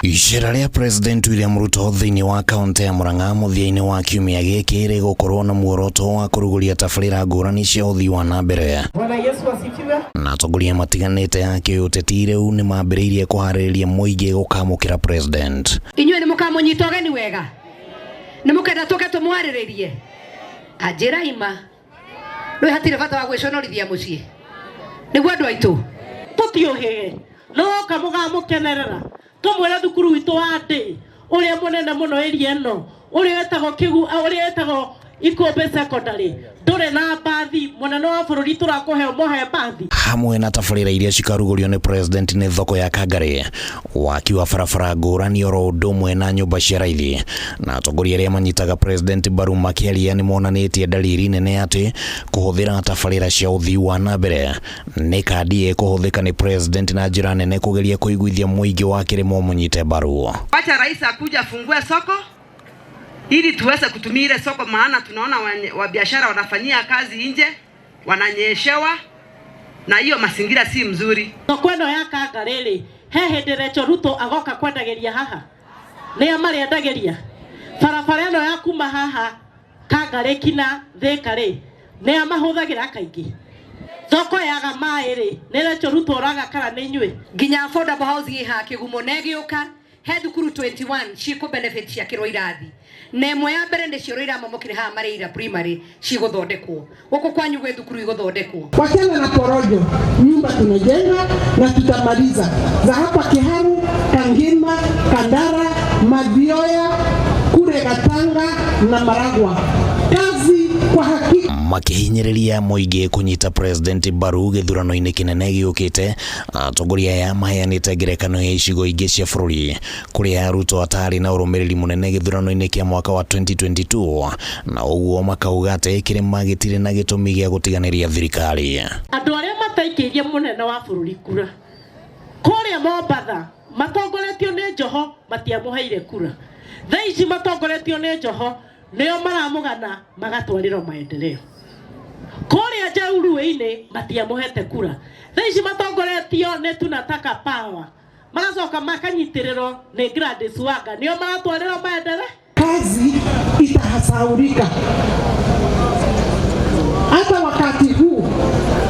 Icera rĩa President William Ruto thĩinĩ wa kaunti ya Murang'a mũthia-inĩ wa kiumia gĩkĩ rĩgũkorwo na muoroto wa kũrugũria tabarĩra ngũrani cia ũthii wa na mbere. Bwana Yesu asifiwe. Na atongoria matiganĩte a kĩũteti rĩu nĩ mambĩrĩirie kũharĩrĩria mũingĩ gũkamũkĩra President. Inyuĩ nĩ mũkamũnyita ũgeni wega, nĩ mũkenda tũke tũmwarĩrĩrie anjĩra ima rĩu hatirĩ bata wa gwĩconorithia mũciĩ nĩguo andũ aitũ. Tũtiũhĩge no oka mũgamũkenerera tũmwĩre thukuru witũ wa ndĩ ũrĩa mũnene mũno area ĩno, ũrĩa wĩtagwo Kĩgu, ũrĩa wĩtagwo Ikũmbĩ Secondary, ndũrĩ na mbathi. Mũnene wa bũrũri, tũrakũhe ũmũhe mbathi. Hamwe na tabarĩra iria cikarugũrio nĩ President nĩ thoko ya Kangari, waki wa barabara ngũrani, oro ũndũ ũmwe na nyũmba cia raithi. Na atongoria arĩa manyitaga President mbaru makĩaria nĩ monanĩtie dalili nene atĩ kũhũthĩra tabarĩra cia ũthii wa na mbere nĩ kandi ĩkũhũthĩka nĩ President na njĩra nene kũgeria kũiguithia mũingĩ wa kĩrĩma ũmũnyite mbaru. Wacha rais akuja afungue soko ili tuweze kutumia ile soko, maana tunaona wa biashara wanafanyia kazi nje, wananyeshewa na hiyo mazingira si mzuri. Thoko ĩno ya Kangarĩ rĩ, he hĩndĩ Rachel Ruto agoka kwendagĩria haha? Nĩa marĩendagĩria barabara ĩno ya kuma haha Kangarĩ kina Thĩka rĩ, nĩa mahũthagĩra kaingĩ? Thoko yaga maĩ rĩ, nĩ Rachel Ruto ũraga kana nĩ inyuĩ? Nginya affordable housing ĩhaha Kĩgumo na ĩgĩũka, he thukuru 21 cikũ benefit ciakĩrwo irathi, na ĩmwe ya mbere nĩ cioro iramomokire haha Mareira Primary cigũthondekwo. Gũkũ kwanyu gwĩ thukuru igũthondekwo. Wachana na porojo, nyumba tunajenga na tutamaliza za hapa Kiharu, Kangima, Kandara, Mathioya, kule Gatanga na Maragwa. Kazi kwa hakika. Makĩhinyĩrĩria mũingĩ kũnyita President mbaru gĩthurano-inĩ kĩnene gĩũkĩte, atongoria aya maheanĩte ngerekano ya icigo ingĩ cia bũrũri kũrĩa Ruto atarĩ na ũrũmĩrĩri mũnene gĩthurano-inĩ kĩa mwaka wa 2022, na ũguo makauga atĩ kĩrĩma gĩtirĩ na gĩtũmi gĩa gũtiganĩria thirikari. Andũ arĩa mataikĩirie mũnene wa bũrũri kura kũrĩa Mombatha matongoretio nĩ Joho matiamũheire kura. Thaa ici matongoretio nĩ Joho nĩo maramũgana magatwarĩrwo maendeleo. Kũrĩa Njauruĩ-inĩ matiamũhete kura, thaa ici matongoretio nĩ Tunataka Power, magacoka makanyitĩrĩrwo nĩ Gladys Wanga, nĩo maratwarĩrwo maendeleo. Kazi itahasaurika hata wakati huu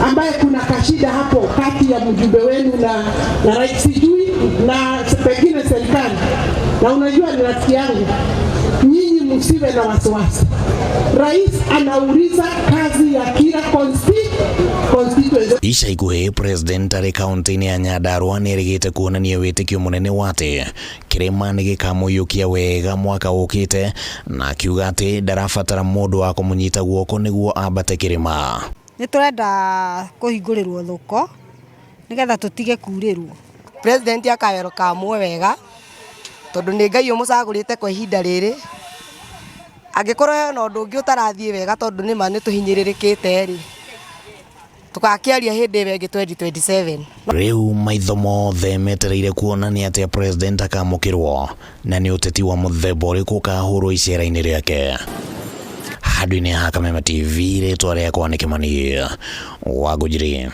ambaye kuna kashida hapo kati ya mjumbe wenu na rais, sijui na pengine serikali, na unajua ni rafiki yangu, nyinyi msiwe na wasiwasi. Rais anauliza kazi ya kila constituency. Ica ikuhĩ President arĩ kaunti-inĩ ya Nyandarua nĩ erĩgĩte kuonania wĩtĩkio mũnene wa atĩ kĩrĩma nĩ gĩkamũiyũkia wega mwaka ũkĩte, na akiuga atĩ ndarabatara mũndũ wa kũmũnyita guoko nĩguo ambate kĩrĩma. Nĩ tũrenda kũhingũrĩrwo thoko nĩgetha tũtige kurĩrwo. President akawerokamwo wega tondũ nĩ Ngai ũmũcagũrĩte kwa ihinda rĩrĩ. Angĩkorwo hena ũndũ ũngĩ ũtarathiĩ wega, tondũ nĩma nĩ tũhinyĩrĩrĩkĩte rĩ, tũgakĩaria hĩndĩ ĩyo ĩngĩ 2027. Rĩu maitho mothe metereire kuona nĩ atĩa President akamũkĩrwo na nĩ ũteti wa mũthemba ũrĩkũ ũkahũrwo icera-inĩ rĩake. Handũ-inĩ ha Kameme TV, rĩtwa rĩakwa nĩ Kĩmani wa Ngũnjiri.